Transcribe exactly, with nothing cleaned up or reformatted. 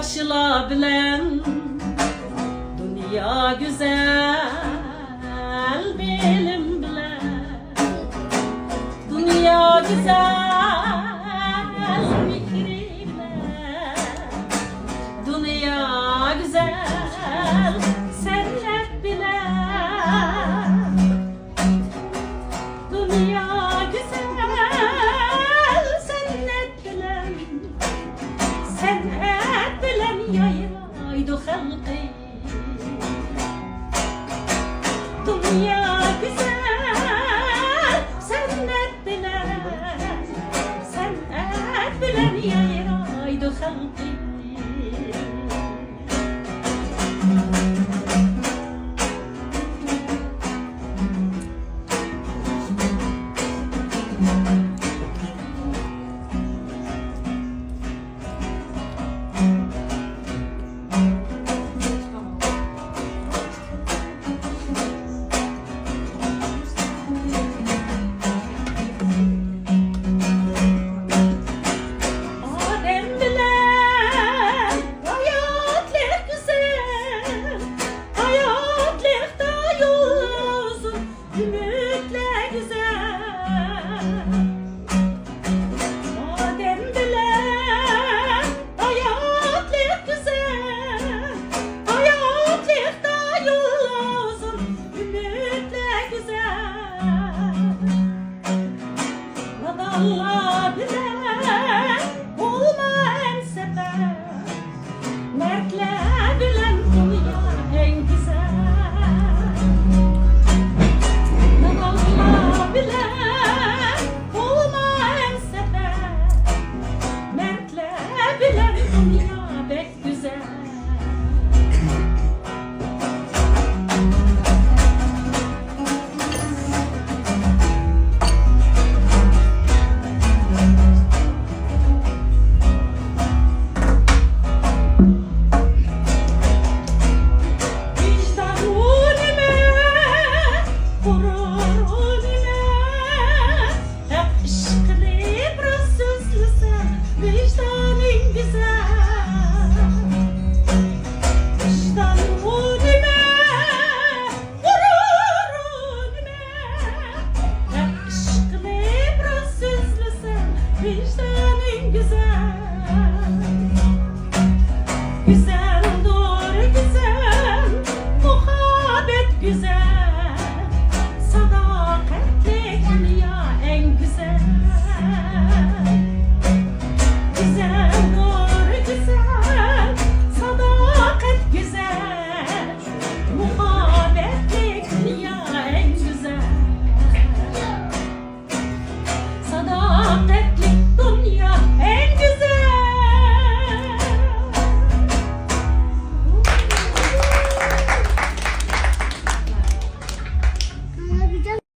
ياخشىلار بىلەن دۇنيا گۈزەل، بىلىم بىلەن دۇنيا گۈزەل، مېھرى بىلەن دۇنيا گۈزەل، سەنئەت بىلەن دۇنيا گۈزەل، سەنئەت بىلەن، سەنئەت بىلەن يايرايدۇ خەلقىم. دۇنيا گۈزەل، سەنئەت بىلەن، سەنئەت بىلەن يايرايدۇ خەلقىم. ئادەم بىلەن ھاياتلىق گۈزەل، ھاياتلىقتا يوللار ئۇزۇن، ئۈمىدلەر گۈزەل. ئادەم بىلەن ھاياتلىق گۈزەل، ھاياتلىقتا يوللار ئۇزۇن، ئۈمىدلەر گۈزەل. نادانلار بىلەن بولما ھەمسەپەر، مەردلەر بىلەن دۇنيا ئەڭ گۈزەل. نادانلار بىلەن بولما ھەمسەپەر، مەردلەر بىلەن دۇنيا بەك گۈزەل. ۋىجدان ئۇ نېمە، غۇرۇر ئۇ نېمە؟ ھەق ئىش قىلىپ راست سۆزلىسەڭ، ۋىجدانىڭ گۈزەل. ۋىجدان ئۇ نېمە، غۇرۇر ئۇ نېمە؟ ھەق ئىش قىلىپ راست سۆزلىسەڭ، ۋىجدانىڭ گۈزەل. گۈزەلدۇر گۈزەل، مۇھەببەت گۈزەل، ساداقەتلىك دۇنيا ئەڭ گۈزەل. گۈزەلدۇر گۈزەل، ساداقەت گۈزەل، مۇھەببەتلىك دۇنيا ئەڭ گۈزەل. ساداقەت